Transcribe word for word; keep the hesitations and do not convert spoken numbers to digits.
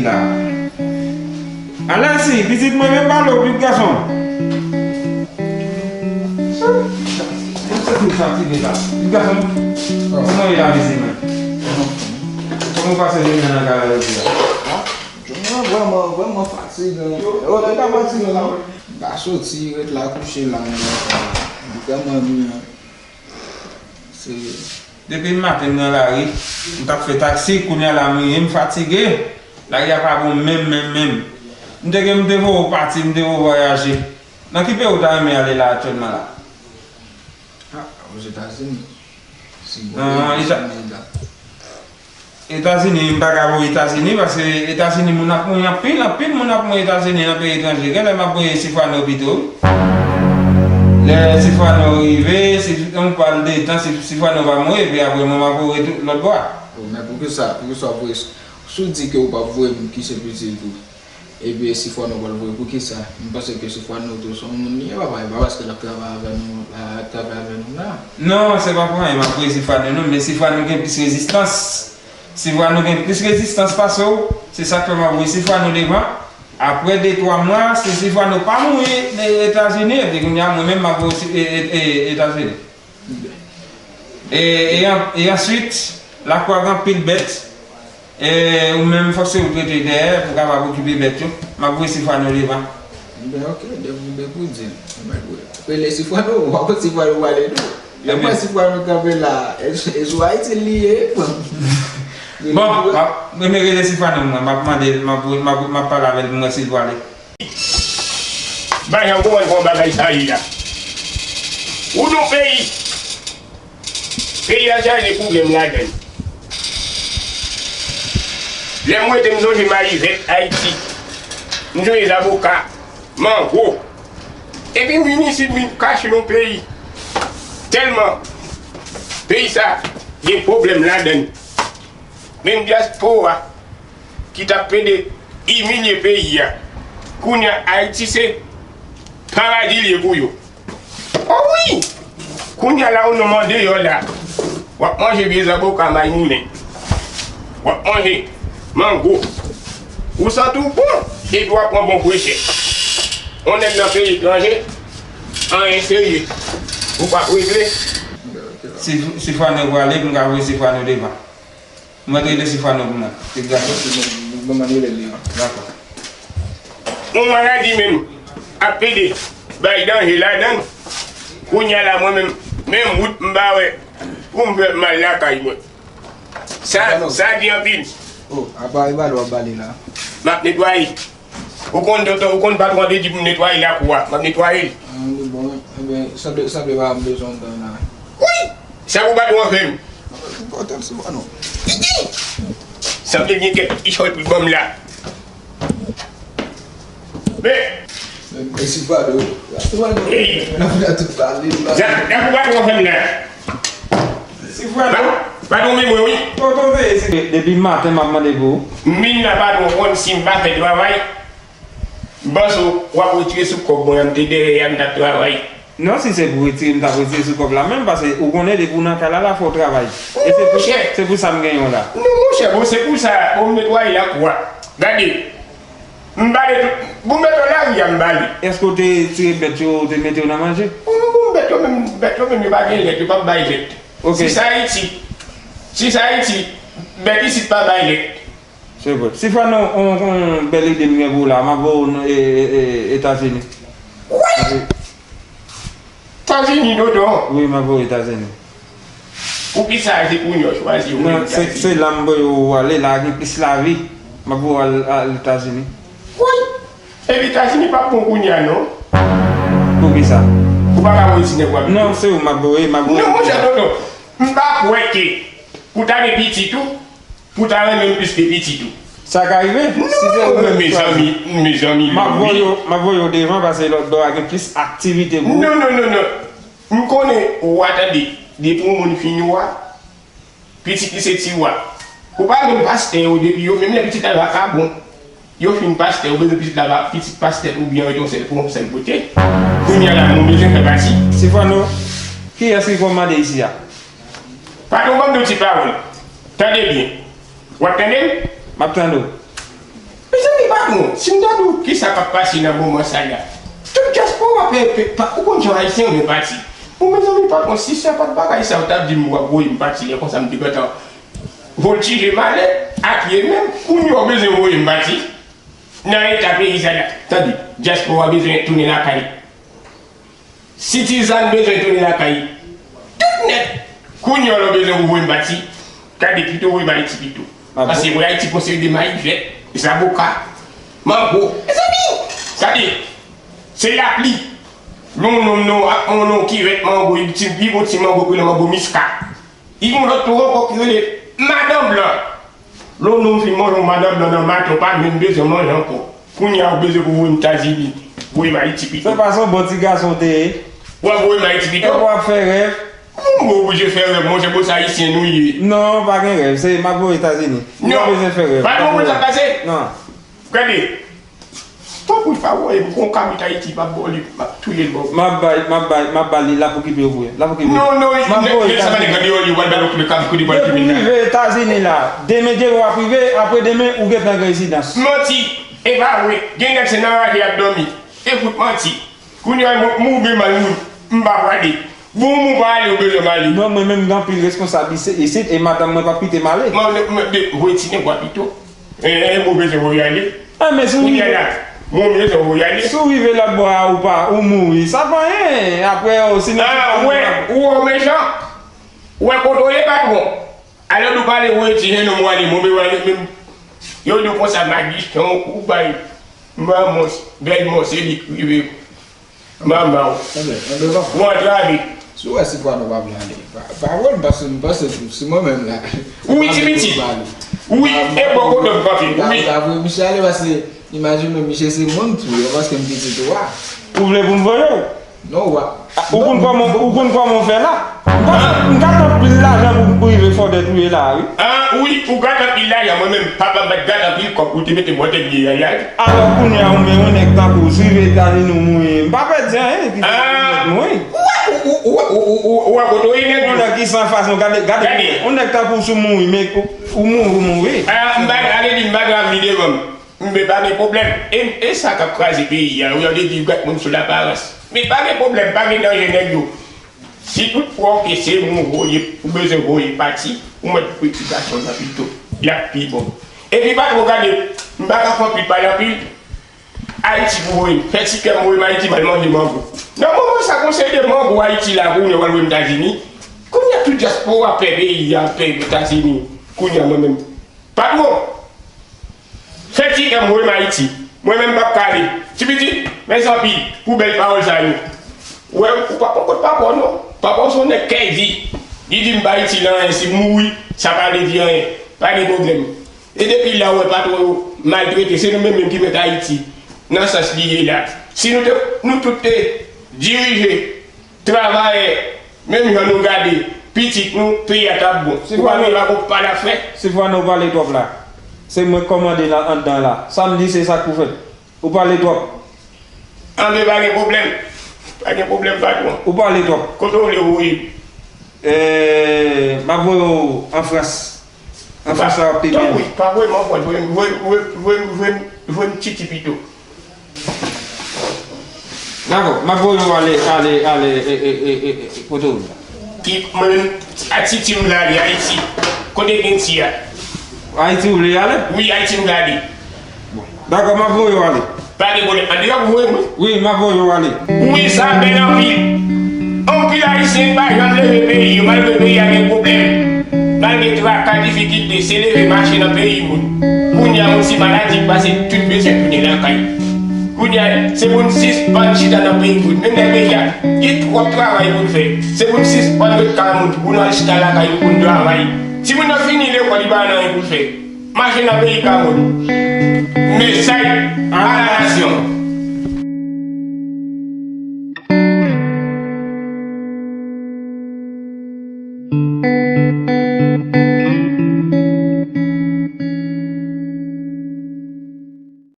la. Alèsi, pitit mwen, vin pale w, pitit gason. Mwen santi m fatige la. Pitit gason, kòman w ye la, pitit mwen? Kòman w pase jounen an nan kay la jodi a? Jounen an vrèman, vrèman fatigan. Yo, yo, yo, fatige, non? M pa soti, ret la kouche la, m vrèman mi an. Se Depi maten m nan lari, m t ap fè taksi, kounye a la m rive, m fatige. Lari a pa bon menm, menm, menm. M te gen, m te voye w pati, m te voye w vwayaje. Nan ki peyi w ta renmen ale la aktyèlman la? Ah, Ozetazini. Si Non, Eta- Eta- Etazini, m pa ka voye Etazini, paske Etazini moun ap mouri anpil, anpil moun ap mouri Etazini nan peyi etranje. Genlè m ap voye Sifwano pito, wi. Lè Sifwano rive, si, yon pal de tan, si Sifwano pa mouri, epi apre mwen m ap voye tout lòt bò a. Oh, men poukisa, poukisa w ap voye, si w di ke w p ap voye moun ki se pitit ou, epi Sifwano pral voye, poukisa? M panse ke Sifwano tou se yon moun li ye, papa, e pa paske l ap travay avè nou, l ap travay avè nou la. Non, se pa pou anyen m ap voye Sifwano, non, men Sifwano gen plis rezistans. Sifwano gen plis rezistans pase w, se sa k fè m ap voye Sifwano devan. Apre de twa mwa, si Sifwano pa mouri Etazini, epi kounye a, mwen menm, m ap voye si, e, e, e, Etazini. E, e, an- e answit, lakwa gen anpil bèt. E, ou menm, fòk se ou k rete dèyè pou w kapab okipe bèt yo. M ap voye Sifwano devan. Ben, ok, depi, depi w di l. Rele Sifwano, w ap Sifwano pale tou. Lè mwen Sifwano kanpe la, e, e sou Ayiti li ye. Bon, m ap, men rele Sifwano mwen, m ap mande l, m ap, m ap, m ap pale avè l pou m wè si l pwale. Bay yon konprann kòman bagay sa ye a. Ou nan peyi. Peyi a chaje pwoblèm ladan l. Lè m rete m sonje Marivèt, Ayiti. M sonje zaboka, mango. Epi m vin isit, m vin kache nan peyi. Tèlman peyi sa gen pwoblèm ladan l. Menm dyaspora ki t ap pede imilye peyi a. Kounye a, Ayiti se paradi l ye pou yo. O wi! Kounye a la, ou nan andeyò la, w ap manje vye zaboka may moulen. W ap manje mango. Ou santi w bon, epi w ap pran bon prechè. On nèg nan peyi etranje, anyen serye ou p ap regle. Si, si Fano pwale, m ka voye si Fano devan. Mwen te rele Sifwano pou mwen. Pitit gason. Bon, bon, mwen rele li an. Dakò. Yon maladi menm ap pede bay danje ladan l. Kounye a la, mwen menm, menm wout m pa wè pou m fè mal lakay mwen. Sa, sa di anpil. Oh, apa e bale w ap bale la? M ap netwaye. Ou konn, tonton, ou konn patwon an te di pou m netwaye lakou a. M ap netwaye l. Ah, li bon, wi. Ebyen, sanble, sanble pa m bezwen w nan la. Wi! Sa pou patwon an fè m? Kontan sou non. Sanble gen kèk kichòy pou l ban m la. Men. Men, men si pa de ou. Ey! N ap fè tout pale la. Sa, sa pou patwon an fè m la. Si frè nou. Pa, pa tonbe mwen, wi. Tonton veye, si. Depi maten, m ap mande pou ou. Min la pa twò konn si m pa fè travay. M panse w ap retire sou kòb mwen an, m te dèyè a, m t ap travay. Non, si se pou retire, m t ap retire sou kòb la menm, paske ou konnen depi w nan kay la, la fò w travay. E se pou, se pou sa m genyen w la. Non, monchè, bon, se pou sa, bon, m netwaye lakou a. Gade, m bale tout, bon, m met w lari a, m bale. Èske w te tire bèt yo, ou te mete yo nan manje? Bon, bon, bèt yo menm, bèt yo menm, yo pa gen lèt, yo p ap bay lèt. Ok. Si se Ayiti, si se Ayiti, bèt isit pa bay lèt. Se vre. Si fwa non, on, on bèl ide m gen pou w la, m ap voye w nan, e, e, e, Etazini. Wi! Etazini, tonton. Wi, m ap voye w Etazini. Poukisa se kounye a w chwazi w? Non, se, se la m voye w ale, la gen plis lavi. M ap voye w al, al Etazini. Wi! Epi Etazini p ap bon kounye a, non. Poukisa? Ou pa ka voye ti nèg w ap. Non, se ou m ap voye, m ap voye. Non, monchè, tonton, m pa kwè ke pou ta gen pitit ou, pou ta renmen m plis ke pitit ou. Sa ka rive. Si se ou menm, mezanmi, mezanmi, m ap voye w, m ap voye w devan, paske lòt bò a gen plis aktivite pou ou. Non, non, non, non. M konnen wa, tande, depi yon moun fin wa, pitit li se ti wa. Ou pa menm pastè yo, depi yo menm lè pitit la vakabon. Yo fin pastè, ou bezwen pitit la, pitit pastè oubyen ret yon sèl, pou yon sèl kote. Kounye a la, nou bezwen fè pati. Sifwano, kiyès ki kòmande isi a? Patwon, ban m yon ti pawòl. Tande byen. W ap tande m? M ap tande w. Mezanmi, patwon, si m ta di w kisa k ap pase nan moman sa la, tout dyaspora pè, pè, pa, ou konn jan Ayisyen renmen pati. Bon, mezanmi, patwon, si se pa t bagay sa, w t ap di m w ap voye m pati lè konsa, m te gentan voltije m ale a pye menm. Kounye a w bezwen voye m pati nan eta peyi sa la. Tande, dyaspora bezwen tounen lakay. Citizen bezwen tounen lakay. Tout nèt. Kounye a w bezwen pou voye m pati. Gade, pito voye m Ayiti pito. Paske voye Ayiti pou seri de mayi vèt, zaboka, mango. Mezanmi! Gade, se lapli. Yon nonm non, ak yon non ki vèt mango, li ti, li bon ti mango, pou mango miska. Li gen yon lòt tou ankò ki rele madan blan. Lè yon nonm fin manje yon madan blan nan maten, w pa menm bezwen manje ankò. Kounye a, ou bezwen pou voye m Etazini, voye m Ayiti pito. Se pa se yon bon ti gason w te ye? W ap voye m Ayiti pito? Epi w ap fè rèv? Ou oblije fè rèv, monchè, bon, se Ayisyen nou ye. Non, pa gen rèv, se m ap voye Etazini. Non, pa gen rèv, pa gen rèv. Ou konprann sa k pase? Non. Gade, tanpri pa voye m, gon kabrit Ayiti, m ap ba w li, m ap touye l ba w. M ap bay, m ap bay, m ap ba li, l ap okipe yo pou yo. L ap okipe yo. Non, non, nèg sa pa nèg deyò li, w al ba l okipe kabrit kote pou al okipe l la. Depi w rive Etazini la, demen Dye vle w ap rive, apre demen ou gentan gen rezidans. Manti, e pa vre, gen nèg se nan raje y ap dòmi. E fout manti. Kounye a, m, m, ou gen mal, m, m pa prale. Bon, m pa ale, ou bezwen m ale. Non, mwen menm, m gen anpil responsab isi, isit, e madanm mwen p ap kite m ale. Mwen, mwen, mwen, mwen, voye ti nèg w a pito. E, e, mwen bezwen voye ale. A, men si w rive, mwen bezwen voye ale. Si w rive lòt bò a, ou pa, ou mouri, sa pa anyen. Apre, o, si nou... A, ou wè, ou wè, ou mechan. Ou wè kote w ye, patwon. Alò, nou pale voye ti jenòm w ale, mwen bezwen ale menm. Yo di w konsa, Madichon, ou bay manman w, bèlmè w, se li k rive. Manman w. Ou antrave. Si w wè se pwa nou pa vle ale, pa, pa vle, paske m panse tou, si mwen menm la. Wi, ti pitit. Wi, e bò kote m kanpe, wi. Avwe misye ale, paske imajine w, misye se moun tou, e paske m pitit ou a. Ou vle pou m voye w? Non, w a. Ou konn kòman, ou konn kòman w fè la? M pa, m gate anpil lajan pou, pou rive Fòdèt ou ye la, wi. A, wi, ou gate anpil lajan, mwen menm, papa m pa t gate anpil kòb pou te mete m wotè m ye a la. Alò, kounye a, ou menm, yon nèg tankou w, si w rive Etazini, ou mouri, m pa pèdi anyen, ki mouri. Ou wè, ou, ou, ou, ou, ou, ou wè kote w ye, nèg yo. Yon nèg ki san fason, gade, gade, yon nèg tankou w, si w mouri, men ou, ou mouri, ou mouri. A, m pa, ale di, m pa t anvi devan m. Men pa gen pwoblèm. E, e sa k ap kraze peyi a, wi, yo te di gad moun sou laparans. Men pa gen pwoblèm, pa gen danje nèg yo. Si tout fwa ke se moun voye, ou bezwen voye pati, ou mèt pou ti gason nan pito. Y ap pi bon. Epi pa twò gade, m pa ka fè anpil pale anpil. Ayiti pou voye m. Fè ti kè m voye m Ayiti, m al manje mango. Nan moman sa, konsèy de mango Ayiti la, kounye a w al voye m Etazini. Kounye a tout dyaspora pè peyi a, pè Etazini. Kounye a mwen menm. Patwon, fè ti kè m voye m Ayiti. Mwen menm m p ap ka ale. Ti pitit, mèsi anpil pou bèl pawòl sa yo. Ou wè, ou pa pran kont papa w non. Papa w se yon nèg kè di. Li di m pa itil anyen, si m mouri, sa pa vle di anyen. Pa gen pwoblèm. E depi la, ou wè patwon yo maltrete, se nou menm menm ki mèt Ayiti nan sans li ye la. Si nou te, nou tout te dirije travayè, menm jan nou gade pitit nou, peyi a t ap bon. Ou pa gen pa pale afè. Silvano, ou pale twòp la. Se mwen k kòmande la anndan la. Sa m di, se sa k pou fèt. Ou pale twòp. Anben, pa gen pwoblèm. Pa gen pwoblèm, patwon. Ou pale twòp. Kote w vle voye m? Eh, m ap voye w an Frans. An Frans, sa w ap pi byen. Tanpri, pa voye m an Frans. Voye m, voye m, voye m, voye m, voye m, voye m Titi pito. Dakò, m ap voye w ale, ale, ale, e, e, e, e, e, kote w ye la? Ki, mwen menm, Ayiti m vle ale, Ayiti. Kote gen ti a? Ayiti w vle ale? Wi, Ayiti m vle ale. Bon. Dakò, m ap voye w ale. Pa gen pwoblèm. Andeyò, w voye mwen? Wi, m ap voye w ale. Wi, sa bèl anpil. Anpil Ayisyen pa janm leve peyi yo, malgre peyi a gen pwoblèm. Malgre traka, difikilte, se leve mache nan peyi moun. Kounye a, moun si maladi k pase, tout bezwen tounen lakay. Kounye a, se moun sispann chita nan peyi moun. Menm lè peyi a gen twòp travay pou l fè, se moun sispann ret kay moun pou nou al chita lakay nou pou n travay. Timoun nan fini lekòl, li pa nan anyen pou l fè. Mache nan peyi ka moun. Mesaj a la nasyon.